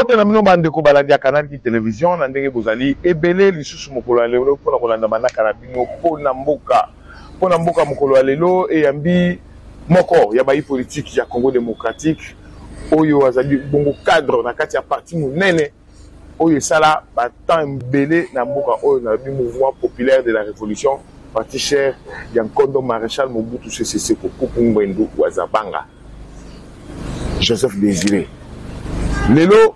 Mbote na bino bandeko balandi ya Canal Kin Television na ndenge bozali ebele lisusu mokolo ya lelo mpo na kolanda manaka na bino mpo na mboka. Mpo na mboka mokolo ya lelo eyambi moko ya bayi politiki ya Congo démocratique oyo azali bongo cadre na kati ya parti monene oyo esala ba temps ebele na mboka oyo nalobi mouvement populaire de la révolution parti cher ya nkondo maréchal Mobutu Sese Seko Kuku Ngbendu wa Zabanga Joseph Desire. Lelo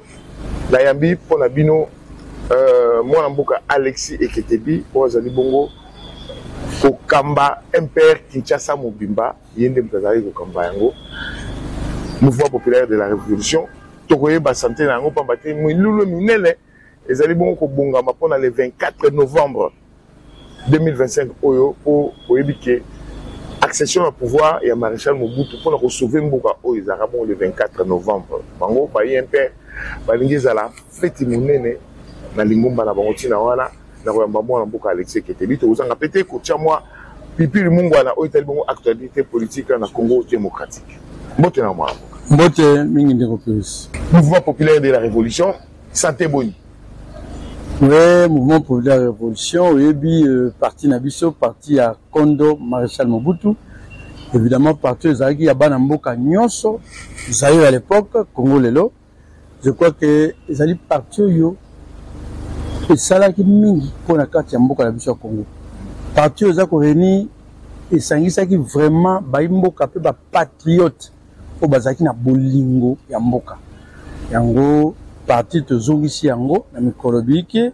nayambi mpo na bino euh, mwana mboka Alexis Eketebi oyo azali bongo kokamba MPR Kinshasa mobimba, ye nde moto azalaki kokamba yango, Mouvement populaire de la révolution. Tokoyeba sante na yango pamba te milulu minene ezali bongo kobongama mpo na le 24 novembre 2025 oyo, mpo boyebi ke accession ya pouvoir ya maréchal Mobutu mpona kosauve mboka oyo ezalaka bongo le 24 novembre. Bango ba UMPR balingi ezala feti monene na lingomba na bango. Ntina wana na koyamba mwana mboka Alexis Eketebi, tokozanga pe te kotia mwa pipili mungwana oyo etali bongo actualité politique na Congo démocratique. Mbote na mwana mboka. Mbote mingi ndeko Pius. Mouvement populaire de la révolution, santé boni? Oui, mouvement populaire de la révolution, oyebi parti na biso, parti ya Kondo Maréchal Mobutu. Évidemment, parti ezalaki ya bana mboka nyonso, Zaïre à l'époque, Congo lelo. Je crois que ezali parti oyo esalaki mingi mpo na kati ya mboka na biso ya Congo. Parti oyo eza ko réunir, esangisaki vraiment bayi mboka mpe ba patriotes oyo bazalaki na bolingo ya mboka. Yango parti tozongisi yango na mikolo biyike.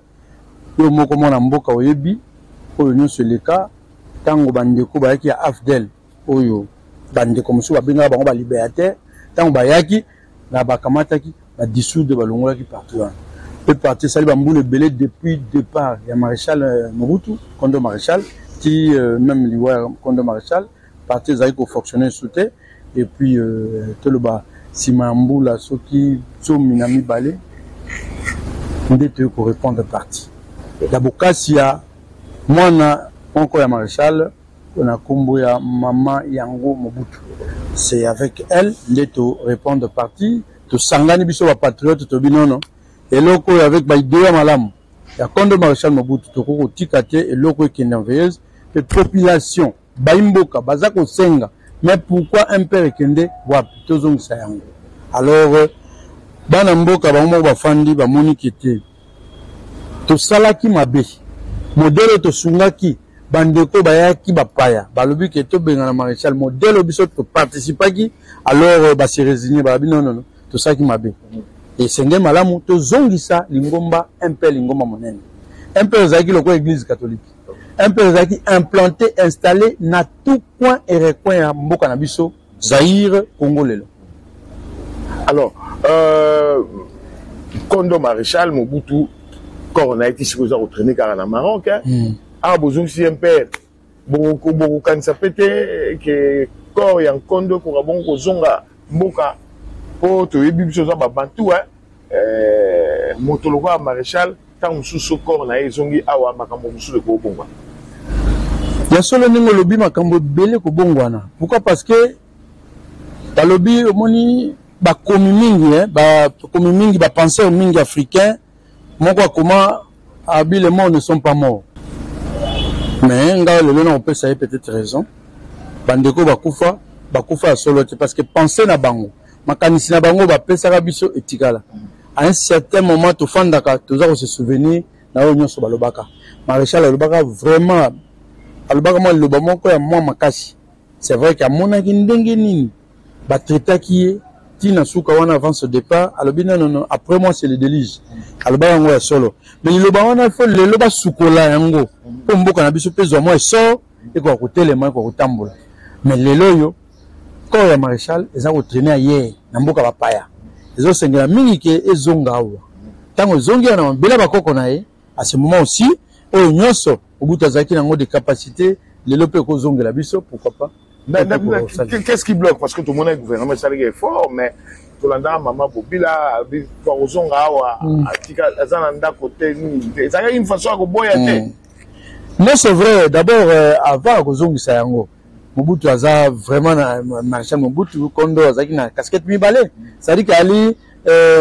Yo moko mwana mboka oyebi oyo nyonso eleka ntango bandeko bayaki ya AFDL, oyo bandeko mosusu babengaka bango ba libérateur, ntango bayaki na bakamataki ba dissoudre, balongolaki parti wana. Pe parti esali bambula ebele depuis départ ya maréchal Mobutu, Kondo Maréchal, ti même liwa ya Kondo Maréchal, parti ezalaki kofonctionner su te. Et puis toloba nsima ya mbula soki 12 nde toyei korépondre parti ya bokasi ya mwana moko ya maréchal na kombo ya mama Yango Mobutu. C'est avec elle nde to répondre parti, tosangani biso ba patriote, tobi nono eloko oyo avec ba idée ya malamu ya Kondo Maréchal Mobutu, tokoki kotika te eloko ekende en veilleuse. Pe population bayi mboka baza kosenga, mais pourquoi MPR ekende wapi? Tozongisa yango. Alors bana mboka bango moko bafandi bamoni ke te tosalaki mabe, modèle tosungaki bandeko bayaki bapaya, balobi ke tobengana maréchal, modèle biso toparticipaki. Alors ba se résigner, balobi non, non, non, tosalaki mabe, esenge malamu tozongisa lingomba MPR, lingomba monene. MPR ezalaki lokola église catholique, MPR ezalaki implanté, installé na tout coin et recoin ya mboka na biso Zaïre, Congo lelo. Alors Kondo Maréchal Mobutu, corps na ye ti sikoyo eza kotraîner kaka na Maroc, hein? Awa bozongisi MPR, bokokanisa pe te ke corps ya Nkondo ekoka bongo kozonga mboka, mpo toyebi biso oza babantu, hein? Moto lokola maréchal, ntango mosusu corps na ye ezongi awa, makambo mosusu ekobongwana. Ya solo ndenge olobi, makambo ebele kobongwana. Pourquoi? Parce que balobi omoni bakomi mingi, hein, bakomi mingi, bapenseur mingi africain, moko akoma abi les morts ne sont pas morts. Mais ngai lelo na kopesa ye peut-être raison, bandeko bakufa, bakufa ya solo te, parce que pensée na bango, makanisi na bango bapesaka biso etikala. À un certain moment tofandaka, toza ko se souvenir na oyo nyonso balobaka. Maréchal alobaka vraiment, alobaka mwa liloba moko ya mwa makasi. C'est vrai que amonaki ndenge nini batraitaki ye ntina suka wana avant ce départ, alobi non, non, non, après moi c'est le déluge. Alobaka yango ya solo, mais liloba wana il faut lelo basukola yango mpo mboka na biso mpe ezwa mwa essor, ekoka kotelema, ekoka kotambola. Mais lelo oyo corps ya maréchal eza kotraîner ailleurs na mboka bapaya, ezosengela mingi ke ezonga awa. Ntango ezongi awa na mabele bakoko na ye, à ce moment aussi oyo nyonso Mobutu azalaki nango de capacité, lelo mpe ekozongela biso, pourquoi pas? Qu'est-ce qui bloque? Parce que tout le monde, gouvernement esalaki effort, mais tolandaka mama Bobila kozonga awa, atika aza na ndako te, nini te, ezalaki une façon ya koboya te. Non, c'est vrai. D'abord avant kozongisa yango, Mobutu aza vraiment na maréchal Mobutu Kondo azalaki na casquette mibale, c'est-à-dire que ali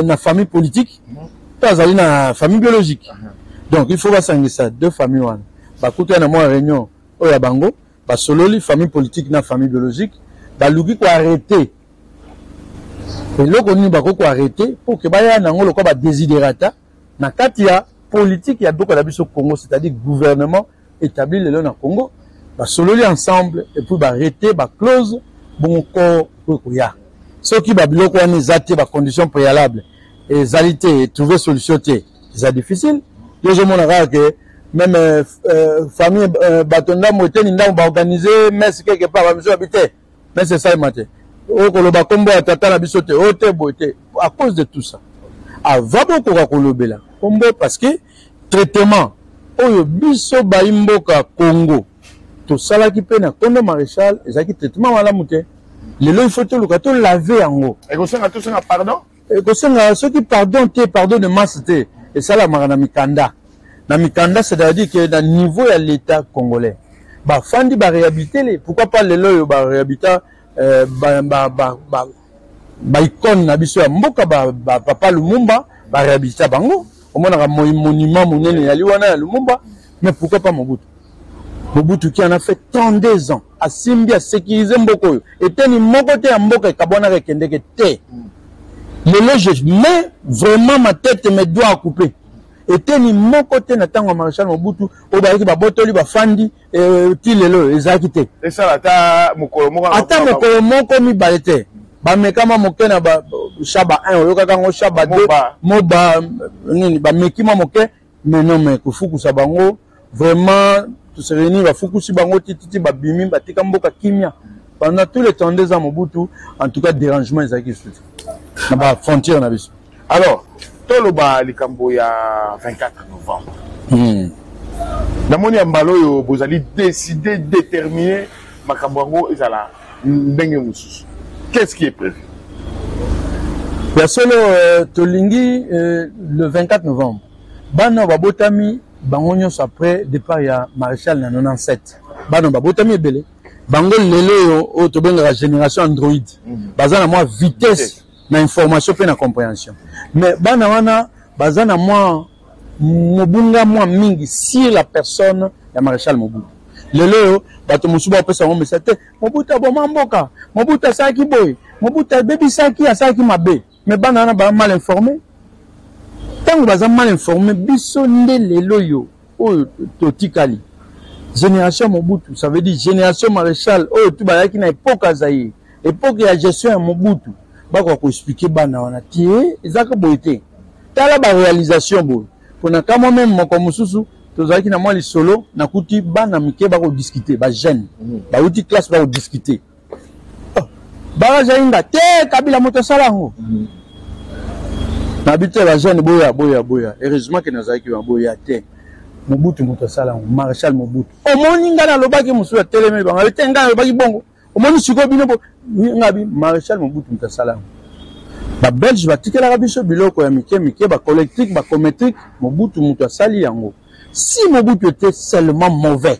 na famille politique mpe azali na famille biologique. Donc il faut basangisa deux familles wana, bakutana na mwa réunion oyo ya bango, basololi, famille politique na famille biologique, baluki koarrêter eloko nini bakoki koarrêter mpo ke baya nango lokola badesiderata na kati ya politique ya mboka na biso Congo, c'est-à-dire gouvernement établi lelo na Congo. Basololi ensemble et puis baarrêter baclause bongo corps ekoki koya. Soki babiloko wana eza te, bacondition préalable ezali te, trouver solution te, eza difficile. Yo ozomona kaka ke même famille bato ndambo, eteni ndambo, baorganize messe quelque part, bamiso babi te, messe esalema te, oyo koloba nkombo ya tata na biso te, oyo te, boye te. À cause de tout ça, avant bokoka kolobela nkombo, parce que traitement oyo biso bayi mboka Congo tosalaki mpe na kondo maréchal ezalaki traitement malamu te. Lelo il faut toluka tolave yango. Ekosenga tosenga pardon. Ekosenga soki pardon te, pardon de masse te, esalamaka na mikanda, na mikanda, c'est-à-dire que na niveau ya l'État congolais bafandi, baréhabilité le, pourquoi pas lelo oyo baréhabilita baicône na biso ya mboka, bapapa Lumumba, baréhabilita bango, omonaka monument monene yali wana ya Lumumba. Mais pourquoi pas Mobutu? Mobutu qui en a fait 32 ans, asimbi, asécurise mboka oyo, eteni moko te ya mboka ekabwanaka, ekendeke te. Lelo je mets vraiment ma tête, mes doigts à couper, eteni moko te na ntango ya maréchal Mobutu oyo bayaki babotoli, bafandi ti lelo ezalaki te. Esala ata mokolo moko. Ata mokolo moko mibale te. Bamekama moke na Shaba 1, oyokaka yango, Shaba 2, Moba nini, bameki mwa moke, mais non, mais kofukusa bango vraiment, tose réunir, bafukusi bango tititi, babimi, batika mboka kimia. Pendant tous les 32 ans Mobutu, en tout cas dérangement ezalaki lisusu te na bafrontière na biso. Alors toloba likambo ya 24 novembre. Namoni ya mbala oyo bozali décidé, déterminé, makambo yango ezala ndenge mosusu. Qu'est-ce qui est prévu? Ya solo, tolingi le 24 novembre, bana babotami bango nyonso après départ ya maréchal na 97, bana babotami ebele, bango lelo oyo, oyo tobengaka génération Android, baza na mwa vitesse na information mpe na compréhension. Mais bana wana baza na mwa mobunga mwa mingi sur la personne ya maréchal Mobutu. Lelo oyo bato mosusu baopesa yango mesa te: Mobutu aboma mboka, Mobutu asalaki boye, Mobutu abebisaki, asalaki mabe. Mais bana wana baza mal informé. Ntango baza mal informé, biso nde lelo oyo, oyo totikali génération Mobutu, ça veut dire génération maréchal, oyo tu bazalaki na époque ya Zaïre, époque ya gestion ya Mobutu, bakoka koexpliquer bana wana tie ezaka boye te, tala baréalisation boye. Mpona kamwa meme moko mosusu tozalaki na mwa lisolo, nakuti bana mike bakodiscute, bajeune bauti classe, bakodiscute, oh, bakazainga te, Kabila moto asala yango. Nabi te, bajeune boya, boya, boya. Heureusement ke nazalaki wana, boya te, Mobutu moto asala yango, maréchal Mobutu. Omoni ngai nalobaki, mosusu atelemi bango te, ngai nalobaki bongo. Omoni sikoyo bino ngabi maréchal Mobutu moto asala yango. Babelge batikelaka biso biloko ya mike mike, bacollectrique, bacométrique, Mobutu moto asali yango. Si Mobutu était seulement mauvais,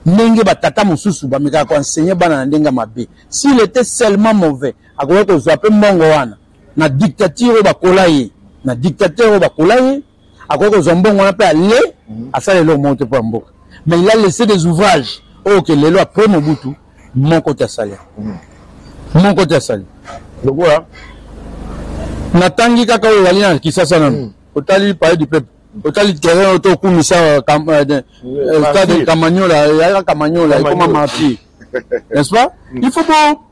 ndenge batata mosusu bamekaka koenseigner bana na ndenge ya mabe, s'il était seulement mauvais, akoki kozwa mpe mbongo wana na dictature oyo bakola ye, na dictateur oyo bakola ye, akoki kozwa mbongo wana mpe ale asala eloko moko te mpo ya mboka. Mais il a laissé des ouvrages oyo ke lelo après Mobutu moko te asali, moko te asali. Lokola? Natangi kaka oyo ezali na Kisasa nano. Otali Palais du Peuple, otali terrain oyo tokumisa, stade Kamanyola, eyaka Kamanyola, ekoma Martyr, n'est-ce pas? Il faut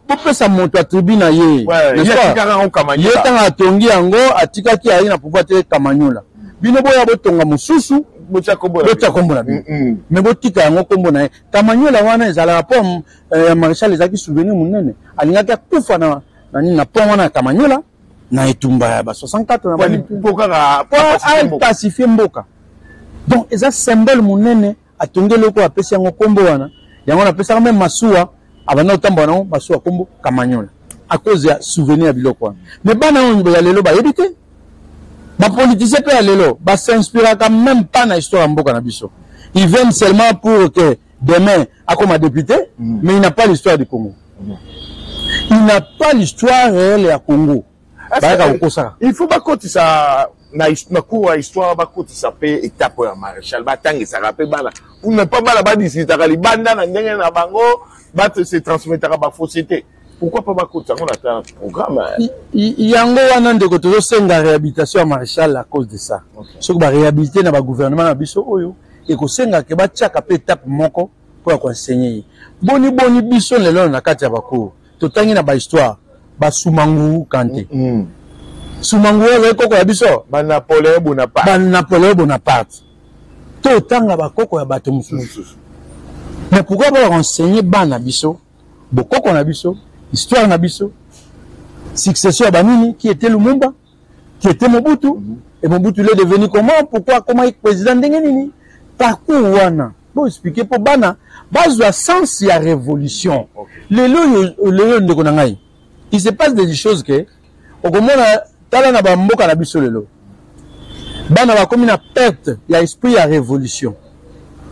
bopesa moto attribut na ye. Ye ntango atongi yango, atikaki aye na pouvoir te. Kamanyola, bino boya botonga mosusu, botya kombo na bino, mais botika yango kombo na ye. Kamanyola wana ezalaka mpo ya maréchal, ezalaki souvenir monene. Alingaki akufa na nini, na pont wana ya Kamanyola, na etumba ya ba 64 na po apacifie mboka. Donc eza symbole monene. Atongi eloko, apesi yango kombo wana. Yango napesaka meme masuwa, abanda kotambola nango masuwa, kombo Kamanyola, à cause ya souvenir ya biloko wana. Mais bana oyo ya lelo bayebi te. Bapoliticien mpe ya lelo basinspiraka même pas na histoire ya mboka na biso. Ils viennent seulement pour que demain akoma député, mais il n'a pas l'histoire du Congo, il n'a pas l'histoire réelle ya Congo. Bayaka kokosaka. Il faut bakotisa na cours ya histoire, bakotisa mpe étape ya maréchal, batangisaka mpe bana pour ne pas bana badiscutaka libanda na ndenge na bango, bato se transmettaka bafausseté. Pourquoi pas bakotisa yango na ta programme? Yango wana, ndeko, tozosenga réhabilitation ya maréchal à cause de ça. Soki baréhabilité na bagouvernement na biso oyo, ekosengaka batiaka mpe étape moko mpo ya koenseigner ye. Boni boni biso lelo na kati ya bacours totangi na bahistoire baSoumangourou Kanté? Soumangourou azali koko ya biso. BaNapoléon Bonaparte. BaNapoléon Bonaparte, totanga bakoko ya bato mosusu. Mais pourquoi pas renseigner bana biso bokoko na biso, histoire na biso, succession ya banini, qui était Lumumba, qui était Mobutu? Et Mobutu, il est devenu comment? Pourquoi? Comment il président? Ndenge nini parcours wana bo expliquer mpo bana bazwa sens ya révolution. Lelo oyo, lelo, ndeko na ngai, il se passe des choses que okomona. Tala na bamboka na biso lelo, bana bakomi na perte ya esprit ya révolution.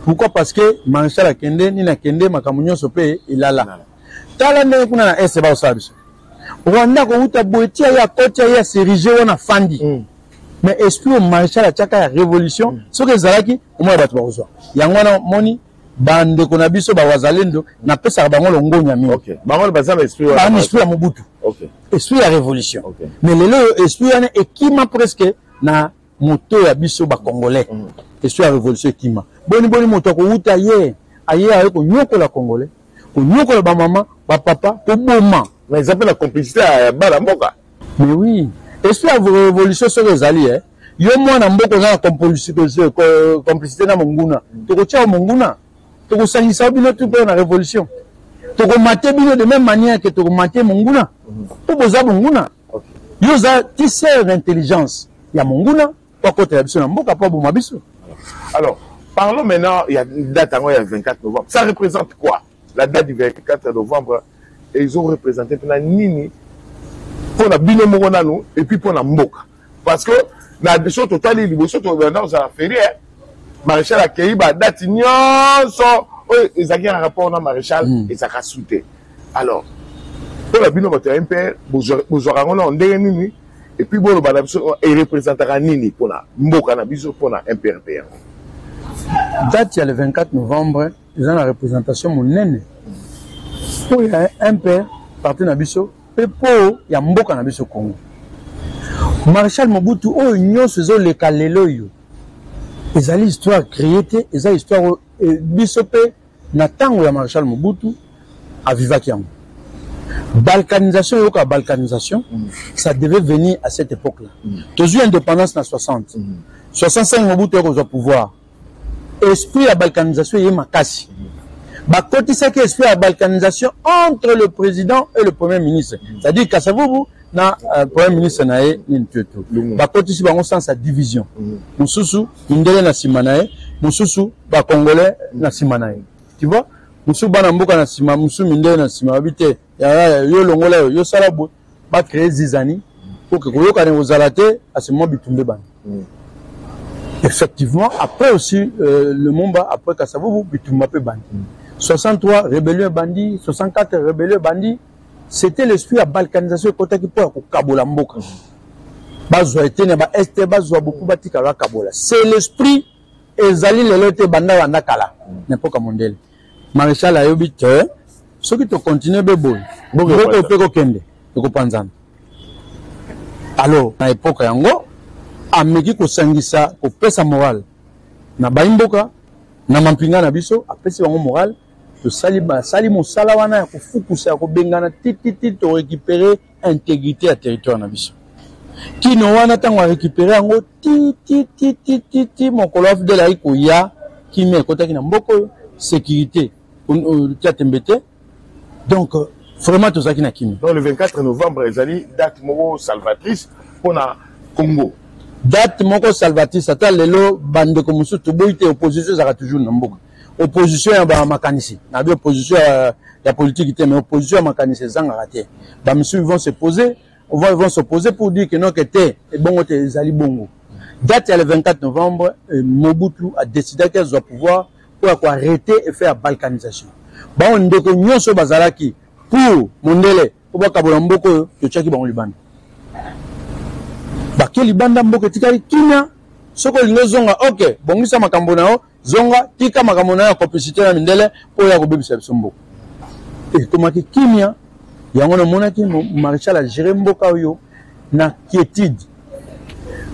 Pourquoi? Parce que maréchal akende nini, akende, makambo nyonso mpe elala. Tala ndenge kuna na Est baosala biso. Rwanda akowuta boye, tia ye, akoti, ye aserige wana, fandi. Mais esprit oyo maréchal atiaka ya révolution, soki ezalaki, omona bato bakozwa yango wana. Moni bandeko na biso bawazalendo, napesaka bango longonya mingi. Bango baza na esprit. Bana esprit ya Mobutu, esprit ya révolution. Mais lelo oyo esprit wana ekima presque na moto ya biso bacongolais. Esprit ya révolution ekima. Boni boni moto akowuta ye, aye, aye konyokola Congolais, konyokola bamama, bapapa, koboma? Mais eza mpe na complicité ya bana mboka. Mais oui, esprit ya révolution soki ezali, yo mwana mboka oza na complicité na monguna, tokotia yo monguna, tokosangisa bino tu mpe na révolution, tokomate bino de même manière que tokomate monguna, mpo boza monguna. Yo oza tisseur d'intelligence ya monguna po akotela biso na mboka, po aboma biso. Alors, parlons maintenant, il y a une date, il y a 24 novembre. Ça représente quoi, la date du 24 novembre? Et ils ont représenté mpena nini mpona bino moko nanu et puis mpona mboka? Parce que na biso totali liboso, tobanda kozala férié, maréchal akei, badate nyonso oyo ezalaki na rapport na maréchal ezalaka su te. Alors, mpona bino bato ya MPR, bozwaka yango nano ndenge nini? Et puis boloba na biso, ereprésentaka nini mpona mboka na biso, mpona MPR mpe yango? Date ya le 24 novembre eza na représentation monene mpo ya MPR, parti na biso, mpe mpo ya mboka na biso Congo. Maréchal Mobutu, oyo nyonso ezoleka lelo oyo ezali histoire créé te, eza histoire oyo biso mpe na ntango ya maréchal Mobutu avivaki yango. Balkanisation, yoka, balkanisation, ça devait venir à cette époque là. Tozwi indépendance na 60, 65, Mobutu akozwa pouvoir. Esprit ya balkanisation eye makasi. Bakotisaki esprit ya balkanisation entre le président et le premier ministre, c'est-à-dire Kasavubu na premier ministre na ye nini tuetu. Bakotisi bango sens ya division. Mosusu mindele na nsima na ye, mosusu bacongolais na nsima na ye, tu vois, mosusu bana mboka na nsima, mosusu mindele na nsima. Babi te, yo longola yo, yosala boye, bacréer zizanie po ke koyokana ekozala te. Asemwa bitumba ebanda. Effectivement, après aussi Lumumba, après Kasavubu, bitumba mpe bandi. 63, rébellion ebandi. 64, rébellion ebandi. C'était l'esprit ya balkanisation ekotaki mpo ya kokabola mboka. Bazwa etene ba Est, bazwa boku, batikala bakabola. C'est l'esprit ezali lelo te, banda banda kala na epoka mondele. Maréchal ayebi te soki tocontinue be boye, mboka mpe kokende ekopanzana. Alors, na epoka yango ameki kosangisa, kopesa morale na bayi mboka, na mampinga na biso, apesi bango morale. Tosali, basali mosala wana ya kofukusa, ya kobengana, tititi torécupérer intégrité ya territoire na biso. Kino wana ntango arécupérer yango, tititititi mokolo AFDL ayi koya, kimia ekotaki na mboka oyo, sécurité tia tembe te. Donc vraiment tozalaki na kimia. Donc le 24 novembre ezali date moko salvatrice mpona Congo. Date moko salvatrice. Ata lelo bandeko mosusu, toboyi te, opposition ezalaka toujours na mboka, opposition ya bamakanisi na bi, opposition ya politique te, mais opposition ya makanisi ezangaka te. Bamisusu vont se poser, ils vont s'opposer pour dire que non, que te, ebongo te, ezali bongo. Date ya le 24 novembre, Mobutu adécidaki azwa pouvoir mpo ya koarrêter effet ya balkanisation. Bango ndeko nyonso bazalaki pour mondele mpo bakabola mboka oyo, totiaki bango libanda. Bake libanda, mboka etikali kimia. Soki olingi ozonga, ok, bongisa makambo na yo, zonga, tika makambo na yo ya complicité na mindele mpo oya kobebisa biso mboka. Ekomaki kimia. Yango namonaki maréchal agere mboka oyo na quiétude.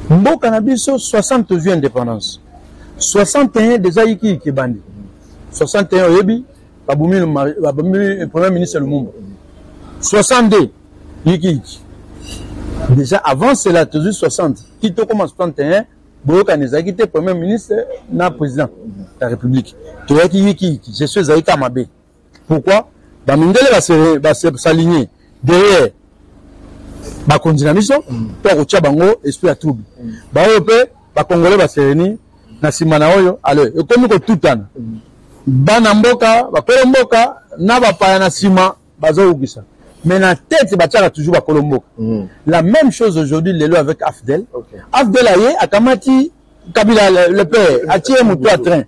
Mboka na biso 60 tozwi indépendance, 61 déjà yikiyiki ebandi. 61 oyebi babomi premier ministre Lumumba. 62 yikiyiki déjà. Avant cela tozwi 60 ti tokoma 61, boyokani ezalaki te premier ministre na président ya république. Toyaki yikiyiki, gestion ezalaki kaka mabe. Pourquoi? Bamindele bas'aligner derrière bakonzi na biso mpo ya kotia bango esprit ya trouble. Baoyo mpe bacongolais basereni na nsima na oyo. Ale ekomi kotutana, bana mboka, bakolo mboka na bapaya na nsima bazowukisa, mais na tête batiaka toujours bakolo mboka. La même chose aujourd'hui lelo avec AFDL. AFDL aye akamati Kabila le père, atie moto ya train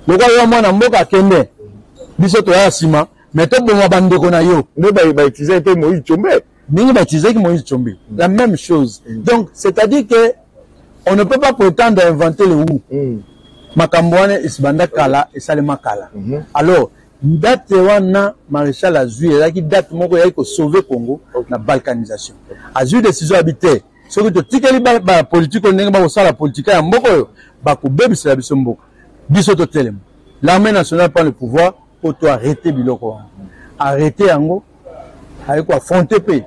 lokola yo mwana mboka akende, biso toya nsima, mais toboma bandeko na yo. Nde bautiliser mpe Moïse Tshombe. Ndenge bautilisaki Moïse Tshombe, la même chose. Donc c'est-à-dire que on ne peut pas prétendre inventer le roue. Makambo wana esibanda kala, esalema kala. Alors date wana maréchal azwi ezalaki date moko eyaki kosauver Congo na balkanisation. Azwi décision abi te, soki totikeli bapolitike oyo ndenge bakosala politika ya mboka oyo, bakobebisela biso mboka. Biso totelema, l'armée nationale prend le pouvoir po to arrêter biloko wana, arrêter yango. Aye koaffronter mpe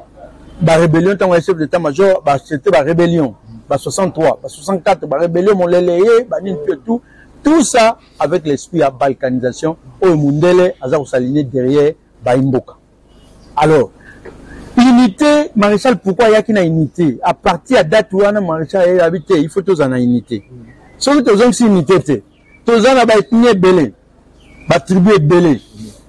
barébellion. Ntango ya chef d'état major baaccepte barébellion ba 63, ba 64, barébellion molele ye banini mpe tout tout ça avec l'esprit ya balkanisation oyo mundele aza kos'aligner derrière bayimboka. Alors unité, maréchal pourquoi ayaki na unité? À partir ya date wana maréchal ayebi te, il faut tozala na unité. Soki tozongisi unité te, toza na baethnie ebele, batribu ebele,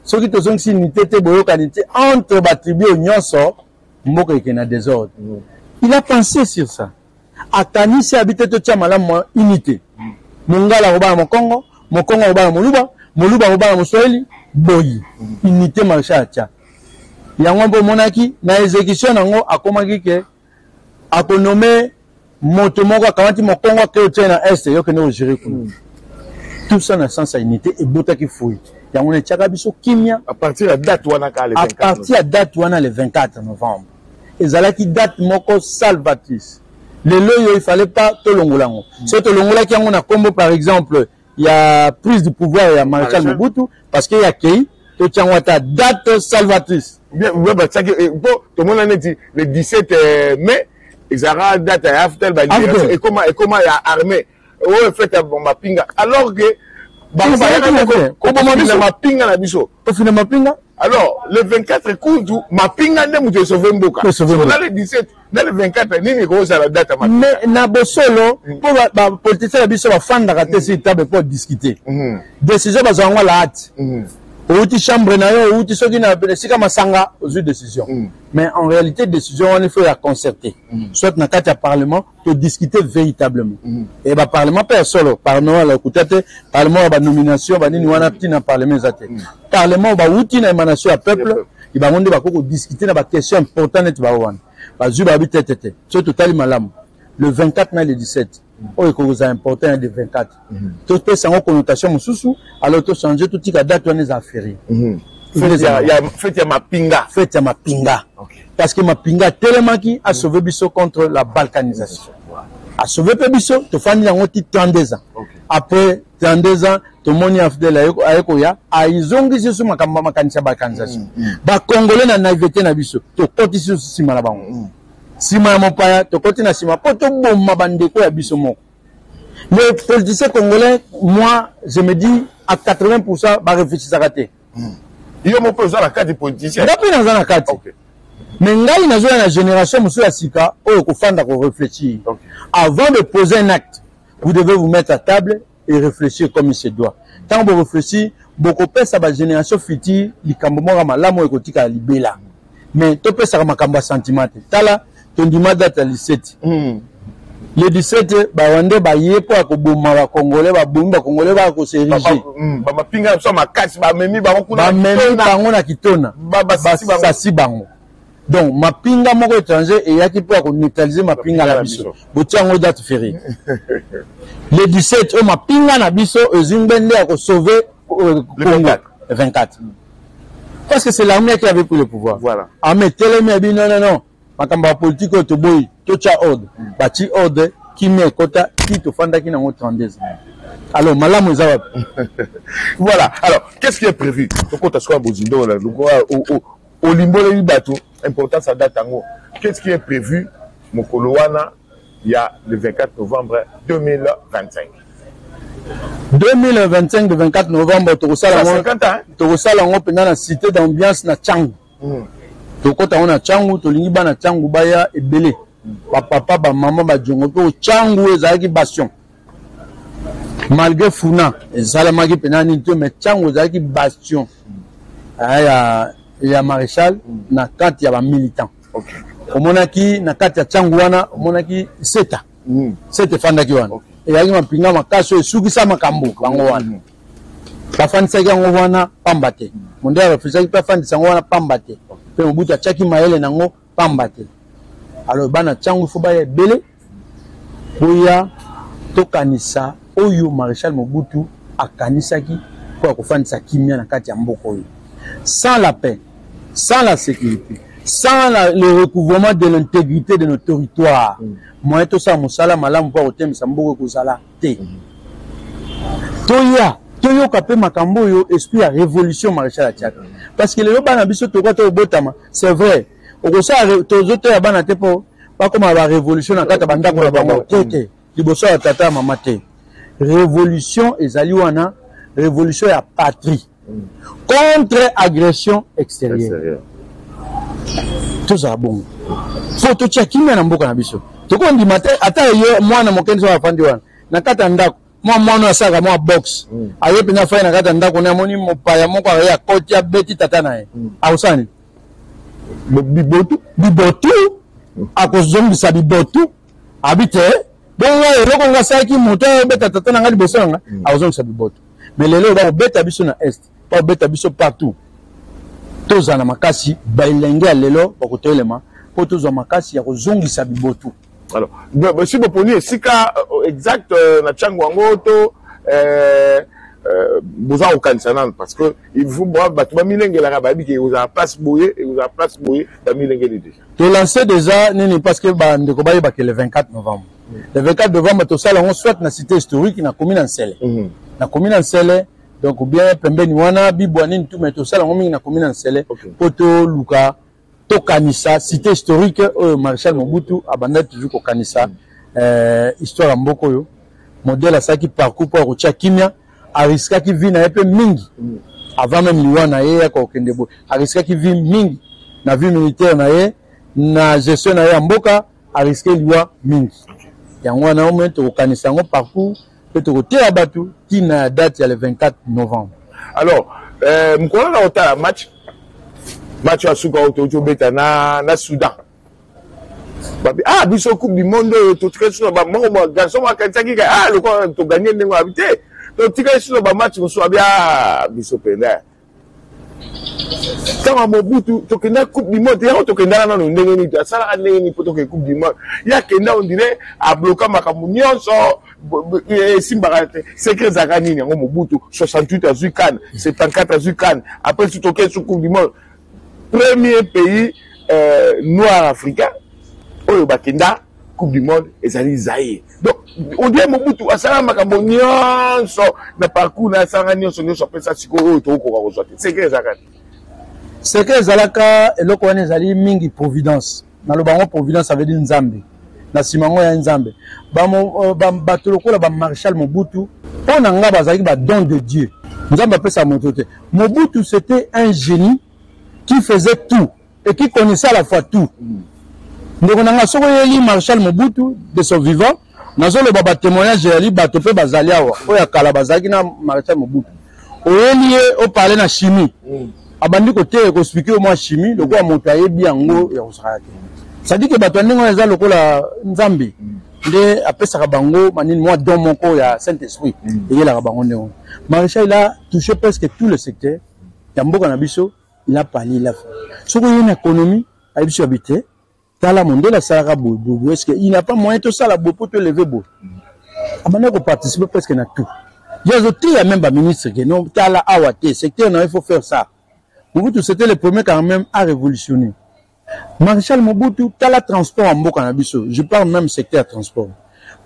soki tozongisi unité te, boyokani te entre batribu oyo nyonso, mboka ekende na désordre. Il a pensé sur ça, akanisi abi te, totia malamu mwa unité. Mongala akobala mokongo, mokongo akobala moluba, moluba akobala moswahili. Boyi unité, maréchal atia yango mpo omonaki na exécution nango akomaki ke akonommer moto moko, akamati mokongo, ake otia na est, yo kende kogérer kuna. Tout ça na sens ya unité ebotaki fruit. Yango na etiaka biso kimia. À partir ya date wana kaka, le À 24. Partir ya date wana, le 24 novembre, ezalaki date moko salvatrice. Lelo oyo il fallait pas tolongola yango. Soki tolongolaki yango na nkombo par exemple ya prise du pouvoir ya maréchal Maréchal. Mobutu, parce que yakei, totia yango ata date salvatrice. Bien batiaki mpo tomona neti le 17 mai ezalaka date ya AFDL, balibération. AFDL. Ekoma ya armée oyo fête ya mapinga, alors que Ezalaki na te. Koboma biso. Mapinga na biso. Tofina mapinga. Alors le 24 kutu mapinga nde moto esauve mboka. Esauve mboka. Na le 17 na le 24, nini ekozala date ya mapinga? Mais na bosolo, mpo bapoliticien na biso bafandaka te sur table mpo discuter décision, bazwa yango la hâte. Outi chambre na yo, outi soki na esika masanga, ozwi décision. Mais en réalité décision wana il faut ya concerter, soit na kati ya parlement, todiscuter véritablement. E baparlement mpe ya solo, parlement ya lokuta te, parlement ya banomination banini wana ntina parlement eza te. Parlement oyo bawuti na émanation ya peuple, bango nde bakoki kodiscuter na baquestion important neti bao wana bazwi babi te te te. Soki totali malamu, le 24 na le 17 oyo ekokozala important ya le 24, topesa yango connotation mosusu. Alors tochange, totika date wana eza férié. Fête ya mapinga. Fête ya mapinga, parce que mapinga atelemaki asauve biso contre la balkanisation, asauve mpe biso. Tofandi yango ti 32 ans. Après 32 ans tomoni AFDL aye koya, azongisi biso makambo makanisi ya balkanisation. Bacongolais na naïveté na biso tokotisi biso nsima na bango, nsima ya mopaya, tokoti na nsima mpo toboma bandeko ya biso moko. Les politiciens congolais, moi je me dis à 80 baréfléchisaka te. Yo moko oza na kati politicien? Nga mpe naza na kati, mais ngai nazoya na génération mosusu ya sika oyo kofanda koréfléchir. Avant de poser un acte, vous devez vous mettre à table et réfléchir comme il se doit. Ntango boréfléchir, bokopesa bagénération future likambo moko ya malamu oyo ekotikala libela. Mais topesaka makambo ya sentiment te. Tala, tondima date ya 17. Le 17 barwandais baye mpo ya koboma bacongolais, babomi bacongolais, baya kos'ériger. Bamapinga na biso ya makasi, bamemi bango kuna. Bamemi bango na Kitona. Basasi bango. Basasi bango. Donc mapinga moko étranger eyaki mpo ya koneutraliser mapinga na biso. Botia yango date fériée. Le 17 oyo mapinga na biso ezwi ngbende ya kosauve Congo. Le 24. Parce que c'est l'armée qui avait pris le pouvoir. Voilà. Armée telemi abi non non non. Makambo ya politique oyo toboyi, totya ordre. Bati ordre, kimia ekota, ti tofandaki nango 32 ans. Alors malamu eza wapi? Voilà. Alors, qu'est-ce qui est prévu? Tokota sikoyo bozindo la olimboleli bato importance ya date yango. Qu'est-ce qui est prévu mokolo wana ya le 24 novembre 2025? 2025 le 24 novembre tokosala yango, tokosala yango mpenza na cité d'ambiance na Tshangu. Tokota yango na Tshangu, tolingi bana Tshangu baya ebele, bapapa, bamama, bajongo, mpo Tshangu ezalaki bastion. Malgré Funa esalamaki mpenza nini te, mais Tshangu ezalaki bastion ya maréchal na kati ya bamilitant. Omonaki na kati ya Tshangu wana, omonaki Seta. Seta efandaki wana. Eyaki mapinga makasi oyo esukisa makambo bango wana. Bafandisaki yango wana pamba te. Mondele arefusaki mpe afandisa yango wana pamba te. Mpe Mobutu atiaki mayele nango pamba te. Alors bana Tshangu fo baya ebele, boya tokanisa oyo maréchal Mobutu akanisaki mpo ya kofandisa kimia na kati ya mboka oyo. Sans la paix, sans la sécurité, sans le recouvrement de l'intégrité de nos territoires, moyen tosala mosala malamu mpo ya kotemisa mboka ekozala te. Toya toyoka mpe makambo oyo esprit ya révolution maréchal atiaka. Parce que lelo bana biso tokoka tokobotama, c'est vrai, okosala tozoteya bana te mpo bakoma ba révolution na kati ya bandako na bango te te, liboso ya tata ya mama te. Révolution ezali wana, révolution ya patrie contre agression extérieure. Tozala bongo fo totia kimia na mboka na biso. Tokondima te ata ye mwana moke nso afandi wana na kati ya ndako, mwa mwana oyo asalaka mwa box, aye mpenza afandi na kati ya ndako ne, amoni mopaya moko aye akoti abeti tata na ye, akosala nini? Bibotu. Bibotu, akozongisa bibotu, abi te bongo eloko nga asalaki moto ayobeta tata na nga liboso na nga, akozongisa bibotu. Mais lelo bakobeta biso na est, bakobeta biso partout. Tozala na makasi, baelenge ya lelo bakotelema mpo tozwa makasi ya kozongisa bibotu. Alors, si boponi esika exact na Tshangu yango to boza kokanisa nanu, parce que il faut bato bamilengelaka, bayebi ke ekozala place boye, ekozala place boye, bamilengeli déjà. Tolance déjà nini, parce que bandeko bayebake le 24 novembre. Le 24 novembre tosala yango soit na cité historique na commune ya Nsele. Na commune ya Nsele, donc ou bien pembeni wana bibwa nini tout, mais tosala yango mingi na commune ya Nsele po toluka tokanisa cité historique oyo maréchal Mobutu abandaki toujours kokanisa, histoire ya mboka oyo. Modèle asalaki parcours mpo ya kotia kimia, ariskaki vie na ye mpe mingi avant même liwa na ye ya kokende boye, ariskaki vie mingi na vie militaire na ye, na gestion na ye ya mboka, ariske liwa mingi. Yango wana ome tokokanisa yango parcours mpe tokoteya bato ntina ya date ya le 24 novembre. Alors, mokolo na kotala match ya suka oyo touti obeta na Soudan, babi biso Coupe du monde oyo totikali so na bamoko mwa garçon moko akanisaki ka lokola toganye ndenge abi te, totikali so na bamatch mosusu, abi biso mpenza ntango ya Mobutu tokenda Coupe du monde yango, tokendaka nano ndenge nini, asalaka ndenge nini mpo tokende Coupe du monde? Ye akenda, on dirait abloka makambo nyonso, esimbaka te. Secret ezalaka nini yango? Mobutu 68 azwi CAN, 74 azwi CAN, après si tokende su Coupe du monde, premier pays noir africain oyo bakenda Coupe du monde ezali Zaïre. Donc on dirait Mobutu asalaka makambo nyonso na parcours na asalaka nyonso nyonso, apesa sikoyo oyo tokokoka kozwa te. Secret ezalaka te? Secret ezalaka eloko wana ezali mingi providence. Naloba yango providence, ça veut dire Nzambe na nsima yango ya Nzambe. Bato lokola bamaréchal Mobutu, mpo na nga bazalaki badon de Dieu, Nzambe apesaka moto te. Mobutu, c'était un génie qui faisait tout et qui connaissait à la fois tout. Ndeko na nga, soki oyeli maréchal Mobutu de son vivant, nazoloba batémoignage eyali, bato mpe bazali awa oyo ya kala bazalaki na maréchal Mobutu, oyeli ye oparle na chimie, abandi koteya, koexplike yo mwa chimie lokola moto ayebi yango ya kosaka te. C'est-à-dire ke bato ya ndenge wana eza lokola Nzambe nde apesaka bango manini, mwa don moko ya Saint Esprit eyelaka bango ndenge wana. Maréchal, il a touché presque tout le secteur ya mboka na biso, il a parlé, il a fait. Soki oye na économie Ayebisi yo abi te, tala mondele asalaka boye boye boye, est-ce que il n'a pas moyen tosala boye mpo toeleve boye? Abandaki koparticiper presque na tout. Ye azoteya même baministre ke non, tala awa te, secteur na yo, il faut faire ça. Mobutu, c'était le premier quand même à révolutionner. Maréchal Mobutu, tala transport ya mboka na biso, je parle même secteur ya transport.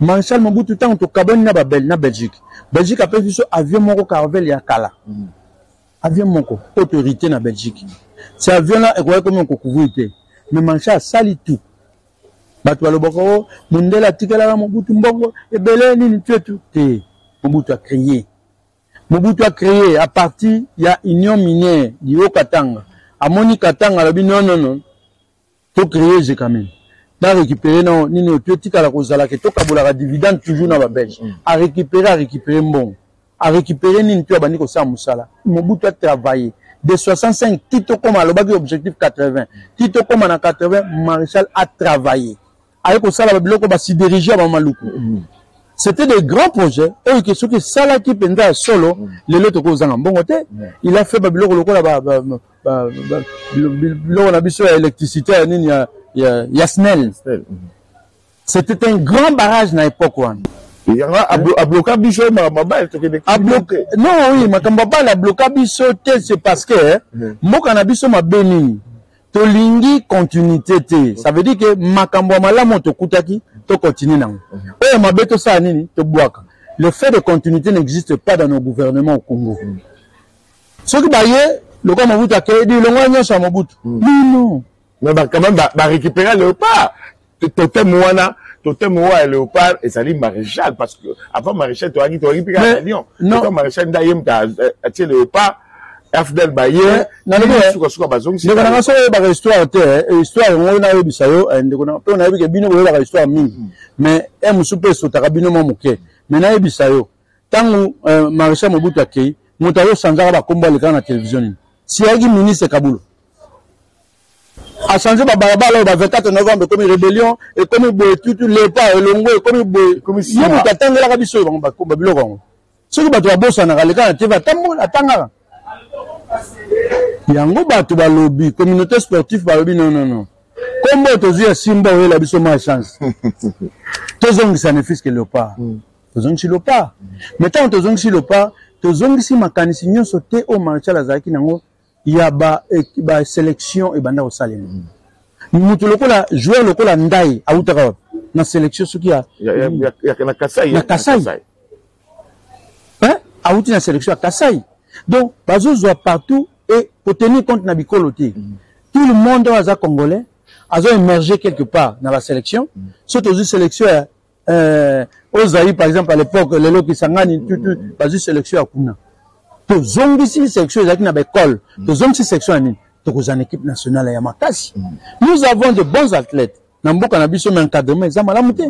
Maréchal Mobutu, ntango tokabwani na babel na Belgique, Belgique apesi biso avion moko Carvel ya kala, avion moko autorité na Belgique. Ce avion là ekoki komi kocouvrir te, mais maréchal asali tout. Bato balobaka o mondele atikelaka Mobutu mbongo ebele nini tuetu te. Mobutu a créé, Mobutu a créé à partir ya Union minière du Haut-Katanga. Amoni Katanga, alobi non, non, non, to créer Gécamines, na récupérer na nini oyo etikala kozala ke tokabolaka dividende toujours na babelge. A récupérer, a récupérer mbongo, a récupérer nini to abandi kosala mosala. Mobutu a travaillé de 65 ti tokóma, alobaki objectif 80, ti tokóma na 80. Maréchal a travaillé, aye kosala babiloko basidérurgie ya bamaluku. C'était des grands projets oyo ke soki esalaki mpenza ya solo, lelo tokozanga mbongo te. Il a fait babiloko lokola biloko na biso ya électricité ya nini ya SNEL. C'était un grand barrage na époque wana. Yango abloka biso makambo abale, tokende. Non, oui, makambo abale abloka biso te, c'est parce que mboka na biso mabe nini, tolingi continuité te. Ça veut dire que makambo ya malamu tokutaki, tocontinue nango, oyo mabe tosala nini, tobwaka. Le fait de continuité n'existe pas dans nos gouvernements au Congo. Soki baye lokola Mobutu akei, longola nyonso ya Mobutu, non, non. Mais quand même barécupérer léopard, totem wana, totem oyo ya léopard ezali maréchal, parce que avant maréchal toyaki mpe kaka lion. Non, maréchal nde aye moto atie léopard, AFDL baye sukasuka bazongisi. Ndeko nanga, soki oyebaka histoire te, histoire yango nayebisa yo, ndeko nanga, mpe nayebi ke bino boyebaka histoire mingi, mais e mosusu mpe esotaka bino mwa moke. Mais nayebisa yo, ntango maréchal Mobutu akei, moto azosanzaka bakombo alekaka na télévision nini, si ayaki ministre Kabulo, achange babalabala oyo ba 24 novembre ekomi rébellion, ekomi boye, tutu lepa elongo ekomi boye. Ye moto atangelaka biso oyo bango babiloko yango. Soki bato babosanaka, aleka na TV, atambola, atangaka yango. Bato balobi, communauté sportive balobi non, non, non, kombo tozwi ya Simba oyela biso ma chance, tozongisa ne fût-ce que léopard. Tozongisi léopard, mais ntango tozongisi léopard, tozongisi makanisi nyonso te oyo maréchal azalaki nango ya basélection ba ebanda kosalema. Moto lokola joueur lokola Ndai awutaka wapi? Na sélection soki ya na Kasai. Na Kasai, awuti na sélection ya Kasai. Donc bazozwa partout et kotenir compte na bikolo te. Tout le monde oyo aza congolais azo émerger quelque part na basélection. So tozwi sélection ya ozali par exemple à l'époque, lelo Kisangani, tutu bazwi sélection ya kuna, tozongisi sélection ezalaki na baécole, tozongisi sélection ya nini, tokozala na équipe nationale ya makasi. Nous avons de bons athlètes na mboka na biso, mais encadrement eza malamu te.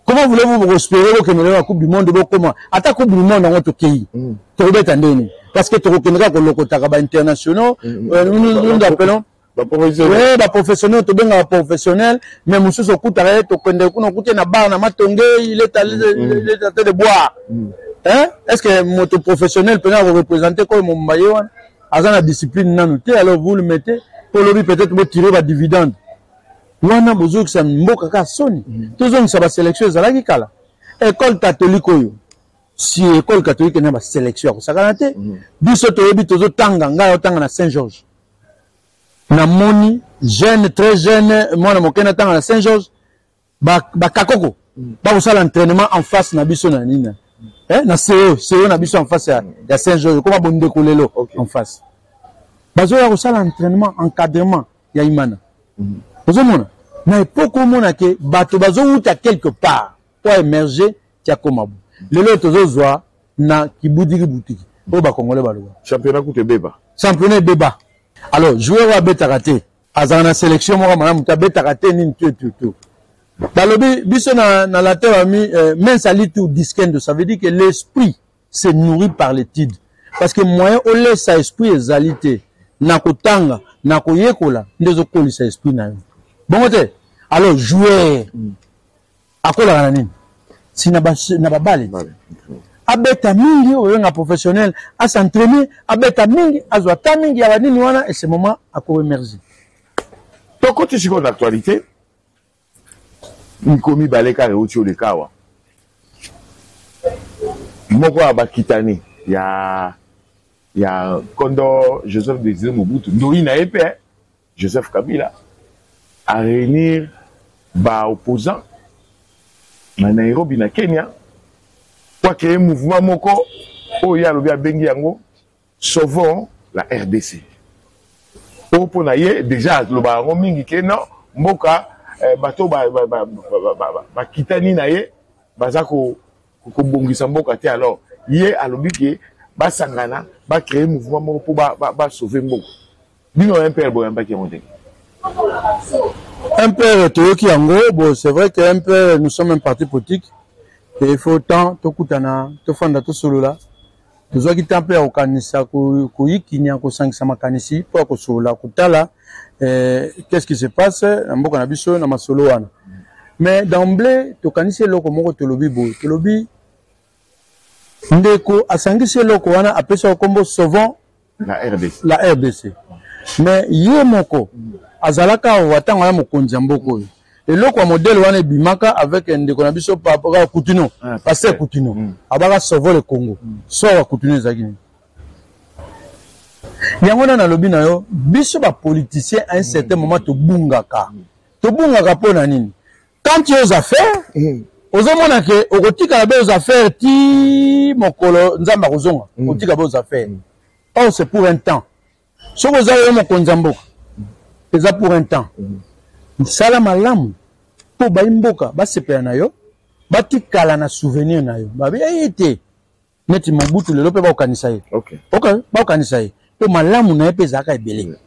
Comment voulez-vous prospérer, bokende na Coupe du monde, bokoma ata Coupe du monde yango, tokei tokobeta ndeni? Parce que tokokende kaka kolokotaka bainternationaux, nous appelons baprofessionnel. Baprofessionnel, tobengaka professionnel, mais mosusu okutaka ye, tokende kuna, okute na bar na Matonge, il est en train de boire. Hein? Est ce que moto professionnel mpena akoreprésente koyo momba ye wana aza na discipline nanu te? Alors vous le mettez mpo lobi peut-être botire badividende wana, bozongisa mboka kaka soni. Tozongisa basélection ezalaki kala. École catholique oyo, si école catholique na basélection ya kosakana te. Biso toyebi, tozotanga, ngai otanga na Saint Georges, namoni jeune, très jeune, mwana moke, natanga na Saint Georges, bakakoko bakosala entraînement en face na biso na nini, na CO na biso en face ya Saint Georges, ekoma bondeko lelo. En face bazoya kosala entraînement, encadrement ya Imana. Ozomona na époque, omona ke bato bazowuta quelque part po émerger tia koma bo lelo tozozwa na kibutiki butiki oyo bakongole baloba. Championnat kutu ebeba. Championnat ebeba. Alors joueur oyo abetaka te, azala na sélection moko malamu te, abetaka te nini, tu tu tu balobi biso na latin bami mens alitur discendo. Ça veut dire que l'esprit se nourrit par l'étude, parce que moyen olesa esprit ezali te na kotanga, na koyekola nde ezokolisa esprit na yo, bongo te. Alors joueur akolaka na nini? Si na babale abeta mingi, oyo obenga professionnel, as'entraîner, abeta mingi, azwa ta mingi ya banini wana, et ce moment akoemerge. Tokoti sikoyo na actualité. Mikolo mibale kaka euti oleka awa, moko ya bakitani ya kondo Joseph Désiré Mobutu, ndoi na ye mpe Joseph Kabila, a réunir ba opposants na Nairobi, na Kenya, po acréer mouvement moko oyo ye alobi, abengi yango Sauvons la RDC. Oyo mpo na ye déjà aloba yango mingi ke non, mboka bato bakitani na ye baza kobongisa mboka te. Alors ye alobi ke basangana, bacréer mouvement moko mpo basauve mboka. Bino ya MPR boyambaki yango ndenge? MPR toyoki yango. Bon, c'est vrai que MPR, nous sommes un parti politique et il faut temps tokutana, tofanda, tosolola. Tozwaki temps mpe ya kokanisa, koyikinya, kosangisa makanisi mpo ya kosolola, kotala qu'est-ce qui se passe na mboka na biso na masolo wana. Mais d'emblée tokanisi eloko moko, tolobi boye, tolobi ndeko asangisi eloko wana, apesi nkombo Sauvons la RDC. La RDC, mais ye moko azalaka awa ntango aya mokonzi ya mboka oyo, eloko ya modèle wana ebimaka avec ndeko na biso papa Kutino. Ah, pasteur Kutino abaka Sauvons le Congo. Sort ya Kutino ezalaki nini? Yango wana nalobi na yo, biso bapoliticien, à un certain moment tobungaka. Tobungaka mpo na nini? Quand tu es aux affaires, ozomona ke okotikala be aux affaires ti mokolo Nzambe akozonga. Otika be aux affaires. Or c'est pour un temps. Soki oza yo mokonzi ya mboka, eza pour un temps. Sala malamu mpo bayi mboka basepela na yo, batikala na souvenir na yo, babi eye te neti Mobutu. Lelo mpe bakokanisa ye. Ok, bakokanisa ye mpo malamu na ye mpe ezalaka ebele.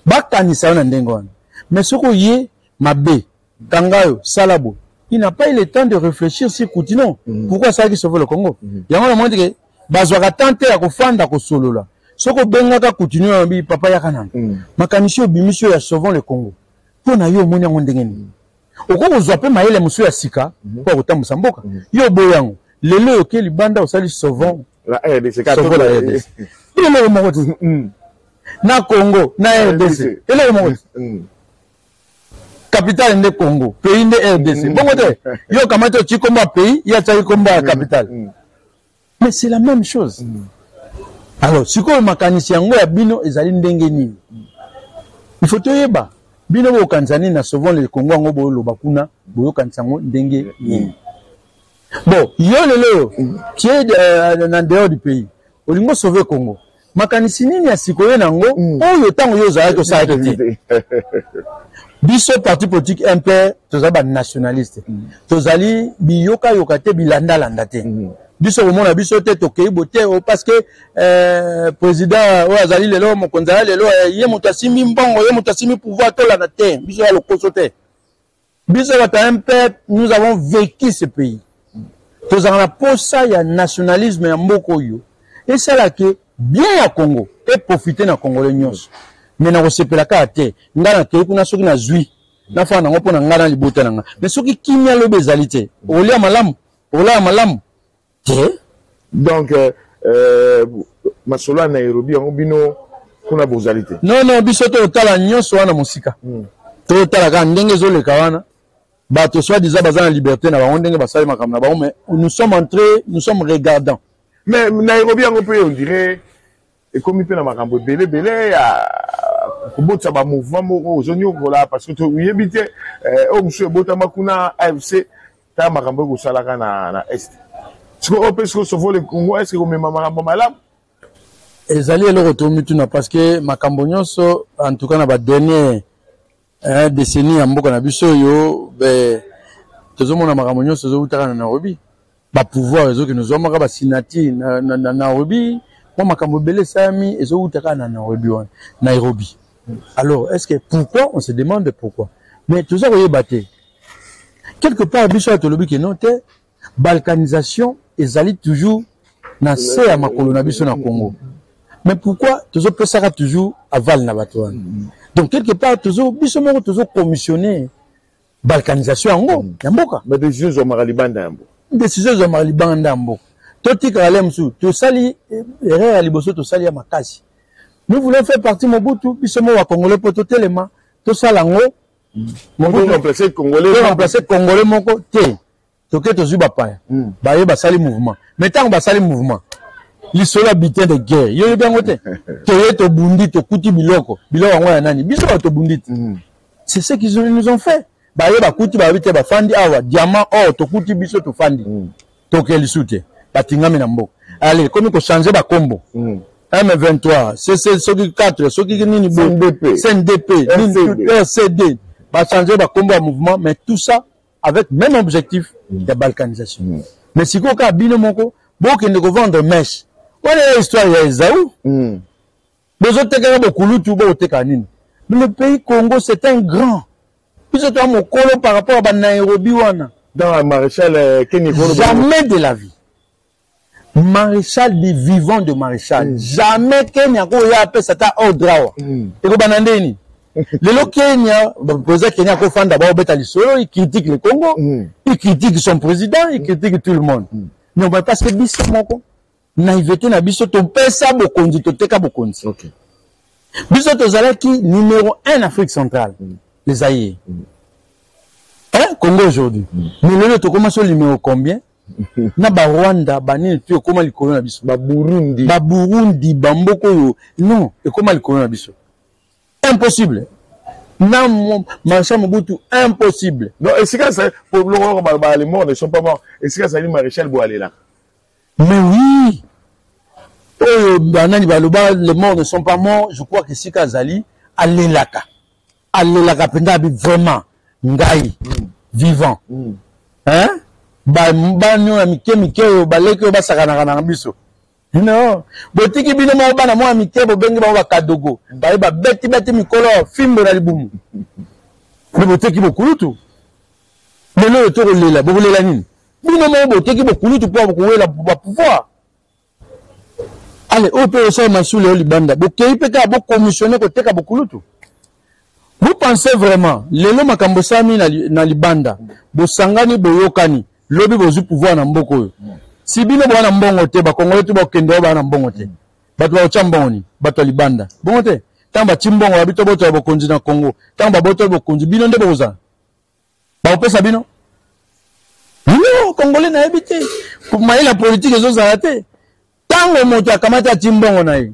Bakanisa yo na ndenge wana. Mais soki oye mabe, kanga yo, sala boye. Il n'a pas eu le temps de réfléchir sur Kutino. Pourquoi asalaki Sauver le Congo? Yango na moni ke bazwaka temps te ya kofanda kosolola. Soki obengaka Kutino, yambi papa, yaka nano. Makanisi obimisi oyo ya Sauvons le Congo, mpo na yo omoni yango ndenge nini? Okoki kozwa mpe mayele mosusu ya sika mpo ya kotambusa mboka. Yo oboyi yango. Lelo oyo oke libanda, osali Sauvons la RDC. Sauvons la RDC, eloko moko te. Na Congo na RDC, eloko moko te. Capitale nde Congo, pays nde RDC. Bongo te yo okamati, otii kombo ya pays, ye atiaki kombo ya capitale, mais c'est la même chose. Alors sikoyo makanisi yango ya bino ezali ndenge nini? Il faut toyeba bino boyokanisa nini na Sauvons le Congo. Yango boyoloba kuna, boyokanisa yango ndenge nini? Bon, yo lelo oyo tu es na dehors du pays, olingi osauve Congo, makanisi nini ya sikoyo nango oyo ntango yo ozalaki osalaki te? Biso parti politique MPR, tozali banationaliste, tozali biyokayoka te, bilandalanda te. Biso komona biso te tokei bo te o parce que président oyo azali lelo, mokonzi aza lelo, ye moto asimbi mbongo, ye moto asimbi pouvoir, tolanda te. Biso ya lokoso te. Biso bato ya MPR, nous avons vécu ce pays. Tozalaka na posa ya nationalisme ya mboka oyo esalaka bien ya Congo, eprofite na Congolais nyonso. Mais na kosepela kaka te ngai nakei kuna, soki nazwi, nafanda nango mpo na ngai na libota na ngai. Mais soki kimia lobi ezali te, okolia malamu, okolala malamu te. Donc masolo ya Nairobi yango, bino kuna bozali te? Non, biso totala nyonso wana mosika. Totala kaka ndenge ezoleka wana, bato soit disant baza na liberté na bango, ndenge basali makambo na bango, mais nous sommes entrés, nous sommes regardants. Mais Nairobi yango mpe, on dirait ekomi mpe na makambo ebele ebele ya kobotisa bamouvement moko ozoniokola, parce que oyebi te oyo mosusu ebotama kuna, AFC. Tala makambo ekosalaka na Est sikoyo, oyo mpe sikoyo Sauvons le Congo, est ce komema makambo malamu? Ezali eloko tomituna, parce que makambo nyonso, en tout cas na badernier décennie ya mboka na biso oyo, tozomona makambo nyonso ezowutaka na Nairobi. Bapouvoir ezokende ozwamaka basignature na Nairobi. Mwa makambo ebele esalami ezowuta kaka na Nairobi wana, Nairobi. Alors est ce que pourquoi, on se demande pourquoi, mais toza koyeba te. Quelque part biso oyo tolobi ke non te, balkanisation ezali toujours na se ya makolo na biso na Congo. Mais pourquoi tozopesaka toujours aval na bato wana? Donc quelque part tozo, biso moko tozocommissionne balkanisation yango ya mboka. Mais décision ezwamaka libanda ya mboka. Décision ezwamaka libanda ya mboka. Totikala le mosusu, tosali erreur ya liboso, tosali ya makasi. Nous voulons faire partie Mobutu, biso mo bacongolais, mpo totelema. Tosala yango. Remplacer Congolais. Remplacer Congolais moko te. Toke tozwi bapaya. Baye basali mouvement. Mais ntango basali mouvement, lisolo ya butin de guerre, yo oyebi yango te. Toye tobundi, tokuti biloko. Biloko yango ya nani? Biso bato tobundi te. C'est ce qu'ils nous ont fait. Baye bakuti, bayebi te, bafandi awa, diamant, or, tokuti biso tofandi. Toke lisu te. Batingami na mboka. Allez, komi kochanger bakombo. M23, CC soki 4, soki nini bo, CNDP. CNDP, nini, RCD. Bachanger bakombo ya mouvement, mais tout ça avec même objectif ya balkanisation. Mais sikoyo kaka bino moko bokende kovendre mèche. Wana ya histoire ya Esaü. Bozotekaka bokulutu, bokoteka nini? Mais le pays Congo, c'est un grand. Biso toa mokolo par rapport à ba Nairobi wana. Dans maréchal Kenny Kolo. Jamais de la vie. Maréchal du vivant de maréchal. Jamais Kenya ko ya apesa ta ordre awa. Ekobanda ndeni. Lelo Kenya, président Kenya ko fanda ba obeta lisolo, il critique le Congo, il critique son président, il critique tout le monde. Mais on va parce que biso moko naïveté na biso topesa bokonzi, toteka bokonzi. Biso tozalaki numéro 1 en Afrique centrale, les Zaïre. Hein, Congo aujourd'hui. Mais lelo tokoma so numéro combien? Na ba Rwanda, ba nini tu ekoma likolo na biso. Ba Burundi. Ba Burundi, ba mboko yo. Non, ekoma likolo na biso. Impossible. Na Maréchal Mobutu, impossible. Non, et c'est quand ça, pour le moment, bah, les morts ne sont pas morts. Et c'est quand ça, Maréchal Boalela. Mais oui. Oyo, banani baloba, les morts ne sont pas morts. Je crois que sika azali, alelaka. Alelaka mpenza abi vraiment, ngai, vivant. Hein? Ba, bani oyo ya mike mike oyo, baleki oyo basakanaka na biso. Non. Botiki bino moko bana mwa mike, bobengi bango ba kadogo. Baye ba beti beti mikolo, fimbo na libumu. Mais boteki bokulutu. Lelo oyo tokolela, bokolela nini? Bino moko boteki bokulutu mpo bokowela ba pouvoir. Allez, oyo mpe osala masula yo libanda, bokei mpe kaka bokomissionne koteka bokulutu. Vous pensez vraiment, lelo makambo esalami na libanda, bosangani boyokani, lobi bozwi pouvoir na mboka oyo. Si bino boza na mbongo te, ba Congolais tout bakokende oyo baza na mbongo te. Bato bakotya mbongo nini? Bato ya libanda. Bongo te? Ntango batie mbongo, babi tobotola bokonzi na Congo. Ntango babotola bokonzi, bino nde bokozala. Bakopesa bino? Non, Congolais nayebi te. Mayele ya politique ezozala te. Ntango moto akamati atie mbongo na ye,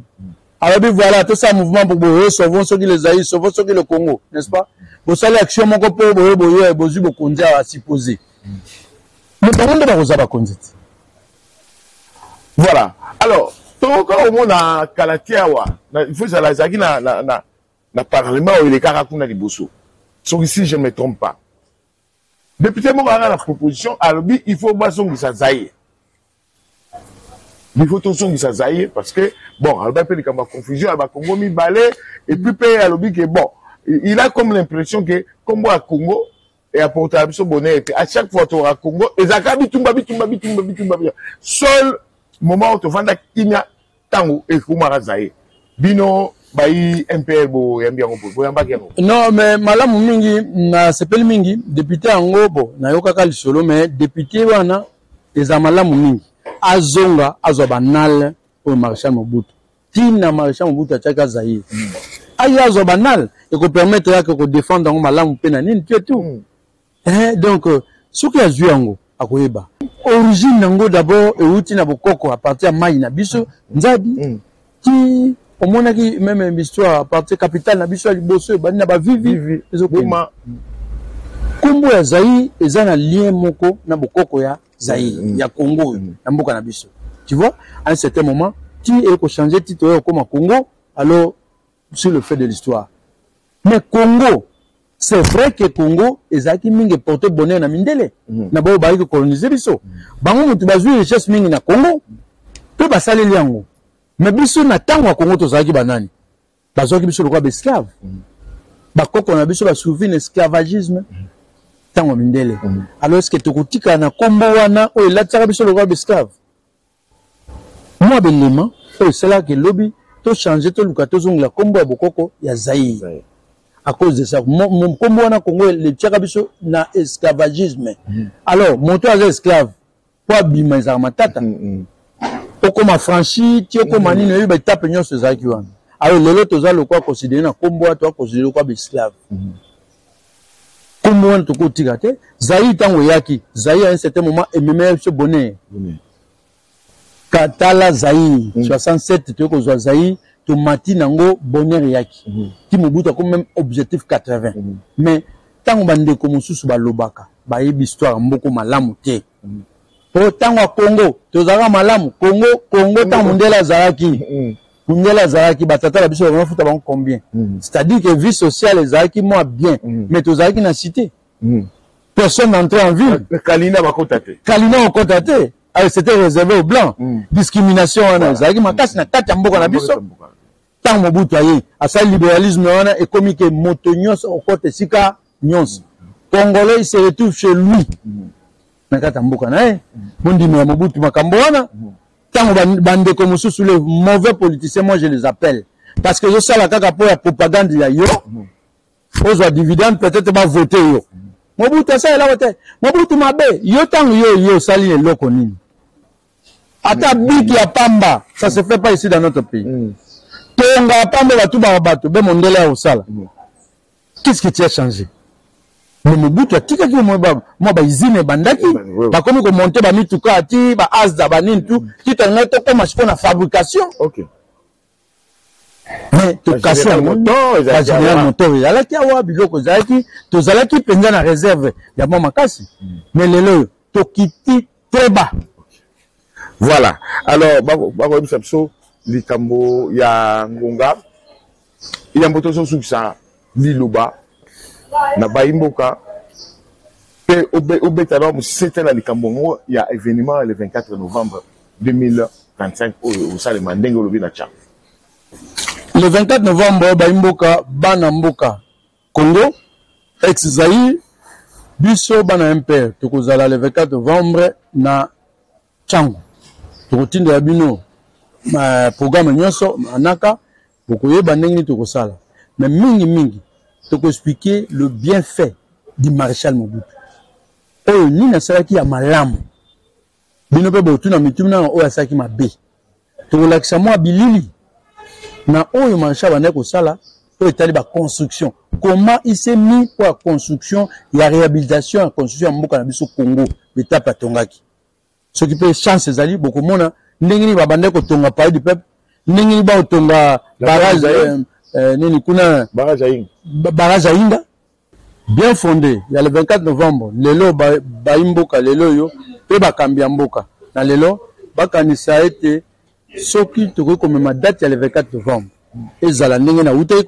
alobi voilà, tosala mouvement pour boye, sauvons soki le Zaïre, sauvons soki le Congo, n'est-ce pas? Bosali action moko po boye boye, bozwi bokonzi awa supposé. Mais bango nde bakozwa bakonzi te. Voilà. Alors, tokoka omona kala te awa, il faut ezala ezalaki na parlement oyo elekaka kuna liboso. Soki si je me trompe pas. Député moko anga na proposition alobi il faut bazongisa Zaïre. Il faut tozongisa Zaïre parce que bon, alobi pe likambo ya confusion ya ba Congo mibale et puis pe alobi que bon, il a comme l'impression que kombo ya Congo et apporte à biso bonheur te. À chaque fois toka Congo ezalaka bitumba bitumba bitumba bitumba bitumba. Seul moment où tovanda kimia tango ekomaka Zaïre. Bino bayi MPR bo yambi yango bo yambaki yango. Non mais malamu mingi na sepeli mingi député yango bo nayokaka lisolo mais député wana eza malamu mingi azonga azwa banal oyo Maréchal Mobutu tina Maréchal Mobutu atiaka Zaïre. Aye azwa banal eko permettre yake ko défendre yango malamu pe na nini tu et tout. Hein, donc soki azwi yango akoyeba origine nango d'abord euti na bokoko à partir ya mai na biso nzadi. Ti omonaki même histoire à partir capitale na biso ya liboso ebandi na bavivi Vivi, ezokende. Boma. Kombo ya Zaïre eza na lien moko na bokoko ya Zaïre, ya Congo oyo, ya mboka na biso. Tu vois, à un certain moment, ti eko changer titre oyo ekoma Congo, alors sur le fait de l'histoire. Mais Congo, c'est vrai que Congo ezalaki mingi porter bonheur na mindele, na bao bayaki coloniser biso. Bango mutu bazwi richesse mingi na Congo, pe basaleli yango. Mais biso na tango ya Congo tozalaki banani? Bazwaki biso lokola ba esclave. Bakoko na biso ba survivre na esclavagisme tango ya mindele. Alors est-ce que tokotikala na kombo wana oyo elatisaka biso lokola ba esclave? Mwa belema oyo esalaka lobi to changer toluka tozongela kombo ya bokoko ya Zaïre. À cause de ça, kombo wana Congo eletiaka biso na esclavagisme. Alors moto aza esclave po abima ezalaka matata. Okoma franchi, ti okoma nini, oyebi ba étape nyonso ezalaki wana. Alors lelo toza lokwa considéré na nkombo wana, toza considéré lokwa baesclave. Nkombo wana tokotika te. Zaïre, ntango eyaki Zaïre, à un certain moment ememela biso bonheur. Katala Zaïre, 67 toyei kozwa Zaïre, tomati nango, bonheur eyaki ti Mobutu akomi même objectif 80. Mais ntango bandeko mosusu balobaka, bayebi histoire ya mboka malamu te. Po ntango ya Congo tozalaka malamu. Congo, Congo, ntango mondele azalaki, mondele azalaki, batata na biso bakomafuta bango combien? C'est-à-dire que vie sociale ezalaki mwa bien, mais tozalaki na cité, personne n'entrait en ville. Kalina bakota te. Kalina okota te. Alors, c'était réservé aux blancs. Discrimination wana ezalaki makasi na kati ya mboka na biso. Ntango Mobutu aye, asali libéralisme wana, ekomi ke moto nyonso okota esika nyonso. Congolais, il se retrouve chez lui na kati ya mboka na ye. Mondimi ya Mobutu, makambo wana, ntango bandeko mosusu, les mauvais politiciens, moi je les appelle, parce que ezosala kaka mpo ya propagande ya yo, ozwa dividende, peut-être bavote yo. Mobutu asala eloko te, Mobutu mabe. Yo, ntango yo yo osali eloko nini? Ata biki ya pamba, ça se fait pas ici dans notre pays. Tonga ya pamba, batubaka bato be mondele ya kosala. Qu'est-ce que tu as changé? Mais Mobutu atikaki mwa bausine ebandaki, bakomi komonte bamituka, ati baasda banini tu ti tolingai tokóma sikoyo na fabrication. Mais tokasi yango, bagénéral moteur ezalaki awa, biloko ezalaki, tozalaki mpenza na réserve ya mwa makasi. Mais lelo oyo tokiti très bas. Voilà. Alors bakoyebisa biso likambo ya ngonga. Yambo tozosukisa, liloba na bayi mboka, mpe obeta na mosete na likambo yango ya événement le 24 novembre 2025 oyo osalema ndenge olobi na tia. Le 24 novembre, bayi mboka, bana mboka Congo ex Zaïre, biso bana MPR tokozala le 24 novembre na Tshangu. Tokotindela bino programme nyonso manaka, bokoyeba ndenge nini tokosala. Mais mingi mingi tokoexpliquer le bienfait du maréchal Mobutu, oyo nini asalaki ya malamu. Bino mpe botuna mituna oyo asalaki mabe. Tokolakisa mwa bilili na oyo maréchal bandaki kosala, oyo etali baconstruction, comment il s'est mis pour la construction ya réhabilitation ya construction ya mboka na biso Congo, betape atongaki. Soki mpe chance ezali, bokomona ndenge nini babandaki kotonga Palais du Peuple, ndenge nini bakotonga barrage nini kuna. Barrage ya Inga. Barrage ya Inga, bien fondé ya le 24 novembre. Lelo bayi mboka, lelo oyo mpe bakambi ya mboka na lelo bakanisa ete soki tokoki komema date ya le 24 novembre ezala ndenge nautaki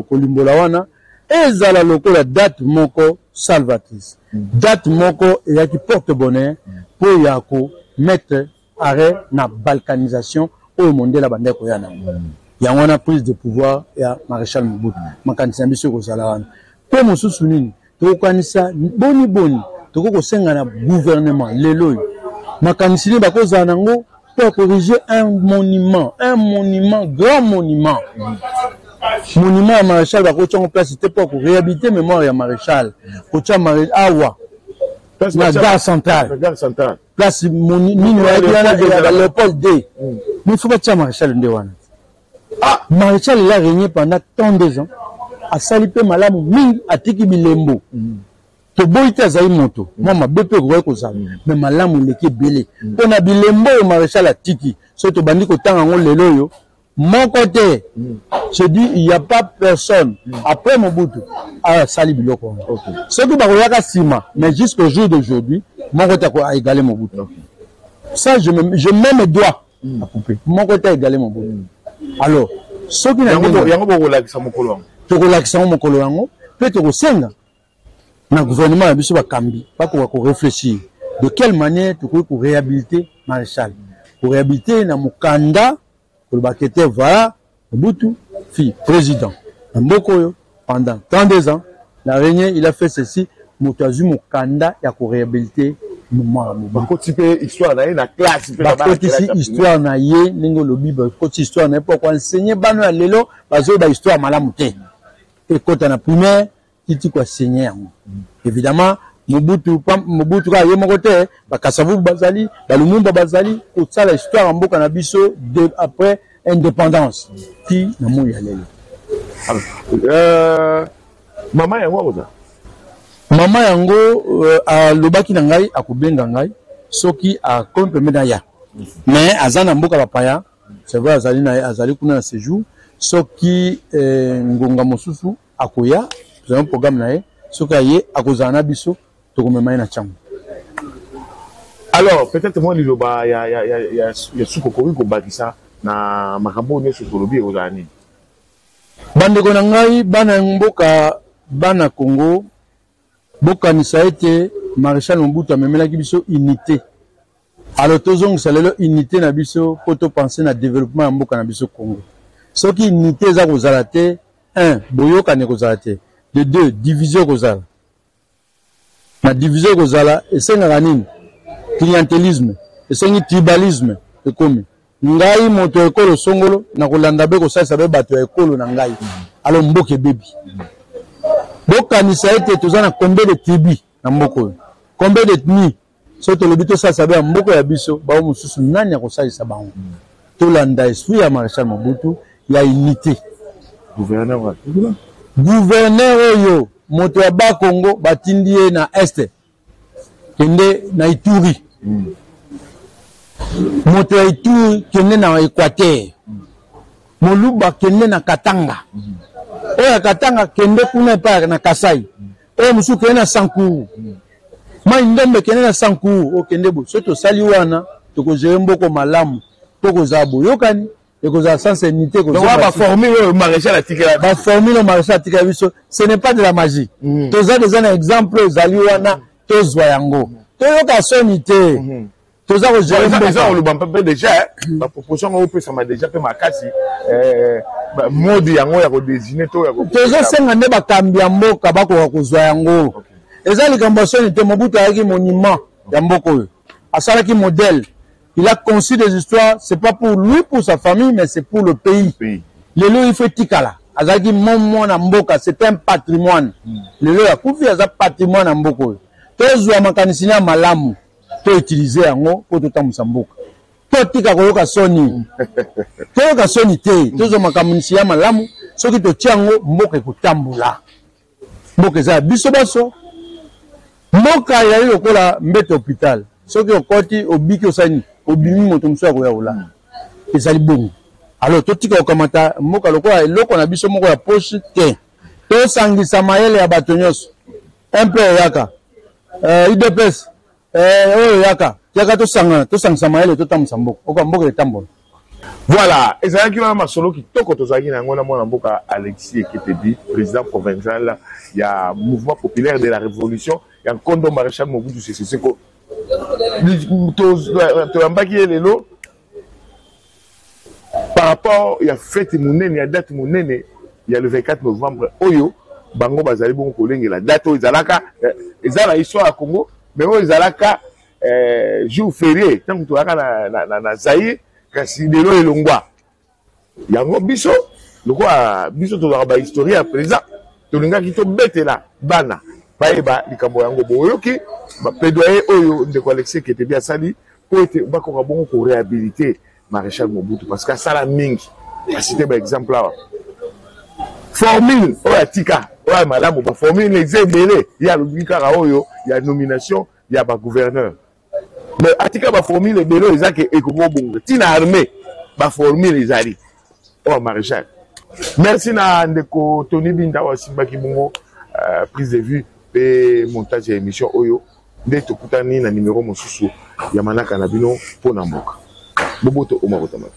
kolimbola wana, ezala lokola date moko salvatrice, date moko eyaki porte bonheur mpo ya komettre arrêt na balkanisation oyo mondele abandaki koya nango. Yango wana prise de pouvoir ya maréchal Mobutu. Makanisi na biso ekozala wana. Mpe mosusu nini tokokanisa? Boni boni tokoki kosenga na gouvernement lelo oyo, makanisi nini bakozala nango mpo ya koériger un monument, un monument, grand monument, monument ya maréchal? Bakotia yango place te mpo ya koréhabiliter mémoire ya maréchal, kotia awa na gare centrale. Gare centrale. Place nini wayaki wana ya Léopold D, mais faut batia maréchal nde wana. Ah, maréchal, il a régné pendant tant deux ans, asali mpe malamu mingi, atiki bilembo. Toboyi te, azali moto, mwa mabe mpe ekoki kozala, mais malamu eleki ebele. Mpo na bilembo oyo maréchal atiki, soki tobandi kotanga yango lelo oyo, moko te. Je dis, il y a pas personne après Mobutu asali biloko wana. Soki bakoyaka nsima, mais jusqu'au jour d'aujourd'hui, moko te aégale Mobutu. Ça, je mets mes doigts à couper, moko te aégale Mobutu. Alors soki na yango bokolakisa mokolo yango. Tokolakisa yango mokolo yango, mpe tokosenga na gouvernement na biso, bakambi bakoka koréfléchir de quelle manière tokoki koréhabiliter maréchal, koréhabiliter na mokanda, kolobaka ete voilà, Mobutu fut président na mboka oyo pendant 32 ans na régné, il a fait ceci. Moto azwi mokanda ya koréhabiliter mémoire ya Mobutu. Bakoti mpe histoire na ye na classe mpe. Bakotisi histoire na ye ndenge olobi, bakotisi histoire na ye mpo koenseigner bana ya lelo bazoyeba histoire malamu te. Ekota na primaire titi koenseigner yango. Évidemment, Mobutu, Mobutu kaka ye moko te, bakasavubu bazali, balumumba bazali kosala histoire ya mboka na biso de après. indépendance ti na moi ya lelo. Euh, mama yango akoza mama yango euh, alobaki na ngai akobenga ngai soki akomi pembeni aya, mais aza na mboka bapaya. C'est vrai, azali na azali kuna na séjour. Soki eh, ngonga mosusu akoya, tozali programme na ye. Soki aye, akozala na biso, tokomema ye na Tshangu. Alors peut-être mwa liloba ya, ya, ya, ya, ya suka okoki kobakisa na makambo oyo nyonso tolobi ekozala nini? Bandeko na ngai, bana ya mboka, bana Congo, bokanisa ete Maréchal Mobutu amemelaki biso unité. Alors tozongisa lelo unité na biso mpo topense na développement ya mboka na biso Congo. Soki unité eza kozala te, un, boyokani ekozala te, de deux, division ekozala. Na division ekozala, esengaka nini? Clientélisme, esengi tribalisme. Ekomi ngai moto ya ekolo songolo, nakolanda be kosalisa be bato ya ekolo na ngai, alors mboka ebebi. Bokanisa ete toza na combien de tribu na mboka oyo, combien d'ethnie? Soki tolobi tosalisa be ya mboka ya biso, bao mosusu nani akosalisa bango? Tolanda esprit ya Maréchal Mobutu ya unité. Gouverneur, gouverneur oyo moto ya Bakongo batindi ye na este, kende na Ituri. Moto ya Ituri, kende na Équateur. Moluba, kende na Katanga. Oyo ya Katanga, kende kuna epai na Kasai. Oyo mosusu, kende na Sankuru. Mai Ndombe, kende na Sankuru. Okende boye, soki tosali wana, tokozere mboko malamu, mpo kozala boyokani ekozala sans unité. Baformule oyo maréchal atikela, baformule oyo maréchal atikela biso, ce n'est pas de la magie. Toza deja na exemple ezali wana, tozwa yango, toyoka soni te. Toza kogérer. Eza koloba mpe déjà baproposition yango opesama déjà mpe makasi, mode yango ya kodésigner to ya Tozosenga nde bakambi ya mboka bakoka kozwa yango. Eza likambo ya soni te. Mobutu ayaki monument ya mboka oyo, asalaki modèle. Il a conçu des histoires, c'est pas pour lui, pour sa famille, mais c'est pour le pays. Lelo il faut etikala azalaki mwana mboka, c'est un patrimoine. Lelo akufi, aza patrimoine ya mboka oyo. Tozwa makanisi ya malamu, toutiliser yango mpo totambwisa mboka. Totika koyoka soni, toyoka soni te. Tozwa makanisi ya malamu, soki totia yango, mboka ekotambola. Mboka eza ya biso baso. Mboka ezali lokola mbeto hôpital: soki okoti, obiki, osali, obimi, moto mosusu akoya kolala. Ezali bongo. Alors totika kokamata mboka lokola eloko na biso moko ya poche te. Tosangisa mayele ya bato nyonso mpe eyaka UDPS oyo eyaka yaka, tosangana, tosangisa mayele, totambwisa mboka oka mboka etambola. Voilà, ezalaki wana masolo kitoko tozalaki na yango na mwana mboka Alexis Eketebi, président provincial ya Mouvement populaire de la révolution ya Nkondo Maréchal Mobutu Sese Seko. Toyambaki ye lelo par rapport ya fête monene, ya date monene ya le 24 novembre oyo bango bazali bongo kolengela. Date oyo ezalaka, eza na histoire ya Congo, mais oyo ezalaka jour férié ntango tozalaka na Zaïre, kasi lelo elongwa yango. Biso lokola biso tozalaka bahistorie ya président, tolingaki tobetela bana bayeba likambo yango. Boyoki baplaidoyer oyo ndeko Alexis Ketebi asali mpo ete bakoka bongo koréhabiliter Maréchal Mobutu, parce que asala mingi. Acité baexemple awa, formule oyo atika oyo ya malamu, baformule eza ebele. Ye alobi kaka oyo ya nomination ya bagouverneur, mais atika baformule ebele oyo eza ke ekoki kobonga ntina armée. Baformule ezali oyo maréchal. Merci na ndeko Tony Binda oyo asimbaki bongo prise de vue mpe montage ya émission oyo. Nde tokutani na numero mosusu ya manaka na bino mpo na mboka. Boboto omakotamaka.